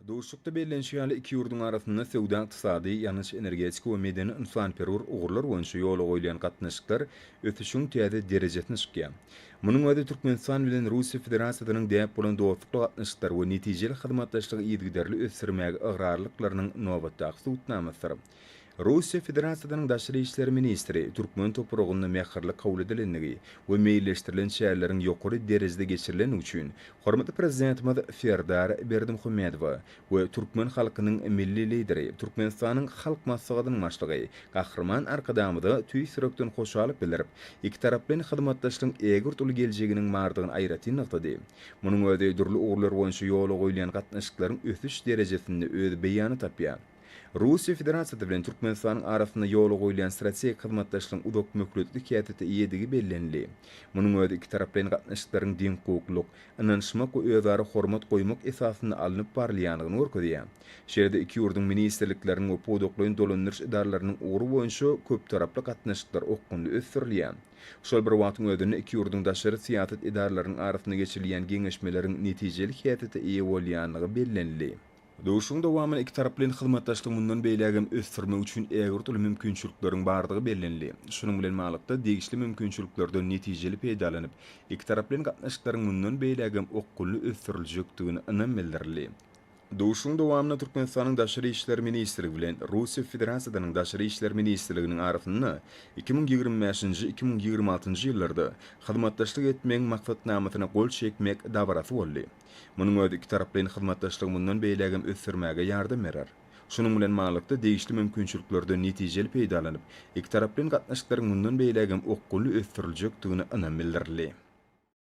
Duşuşykda bellenişi ýaly, iki ýurduň arasynda söwda-ykdysady, ýangyç-energetika we medeni-ynsanperwer ugurlar boýunça ýola goýulýan gatnaşyklar ösüşiň täze derejesine çykýar. Munuň özi Türkmenistan bilen Russiýa Federasiýasynyň däp bolan dostlukly gatnaşyklary we netijeli hyzmatdaşlygy yzygiderli ösdürmäge ygrarlylyklarynyň nobatdaky subutnamasydyr. Russiýa Federasiýasynyň Daşary işler ministri türkmen topragynda mähirli kabul edilendigi we meýilleşdirilen çäreleriň ýokary derejede geçirilendigi üçin hormatly Prezidentimiz Serdar Berdimuhamedowa we türkmen halkynyň Milli Lideri, Türkmenistanyň Halk Maslahatynyň Başlygy Gahryman Arkadagymyza tüýs ýürekden hoşallyk bildirip, ikitaraplaýyn hyzmatdaşlygyň ägirt uly geljeginiň bardygyny aýratyn nygtady. Munuň özi dürli ugurlar boýunça ýola goýulýan gatnaşyklaryň ösüş derejesinde öz beýanyny tapýar. Russiýa Federasiýasy bilen Türkmenistanyň arasynda ýola goýulýan strategik hyzmatdaşlygyň uzak möhletli häsiýete eýedigi bellenildi. Munuň özi ikitaraplaýyn gatnaşyklaryň deňhukuklylyk, ynanyşmak we özara hormat goýmak esasynda alnyp barylýandygyny görkezýär. Şeýle-de iki ýurduň ministrlikleriniň we pudaklaýyn dolandyryş edaralarynyň ugry boýunça köptaraply gatnaşyklar okgunly ösdürilýär. Şol bir wagtyň özünde iki ýurduň daşary syýasat edaralarynyň arasynda geçirilýän geňeşmeleriň netijeli häsiýete eýe bolýandygy bellenildi. Duşuşygyň dowamynda ikitaraplaýyn hyzmatdaşlygy mundan beýlägem ösdürmek üçin ägirt uly mümkinçilikleriň bardygy bellenildi. Şunuň bilen baglylykda, degişli mümkinçiliklerden netijeli peýdalanyp, ikitaraplaýyn gatnaşyklaryň mundan beýlägem okgunly ösdüriljekdigine ynam bildirildi. Duşuşygyň dowamynda Türkmenistanyň Daşary işler ministrligi bilen Russiýa Federasiýasynyň Daşary işler ministrliginiň arasynda 2025-nji, 2026-njy ýyllarda hyzmatdaşlyk etmegiň Maksatnamasyna gol çekmek dabarasy boldy. Munuň özi ikitaraplaýyn hyzmatdaşlygy mundan beýlägem ösdürmäge ýardam berer. Şunuň bilen baglylykda, degişli mümkinçiliklerden netijeli peýdalanyp, ikitaraplaýyn gatnaşyklaryň mundan beýlägem okgunly ösdüriljekdigine ynam bildirildi.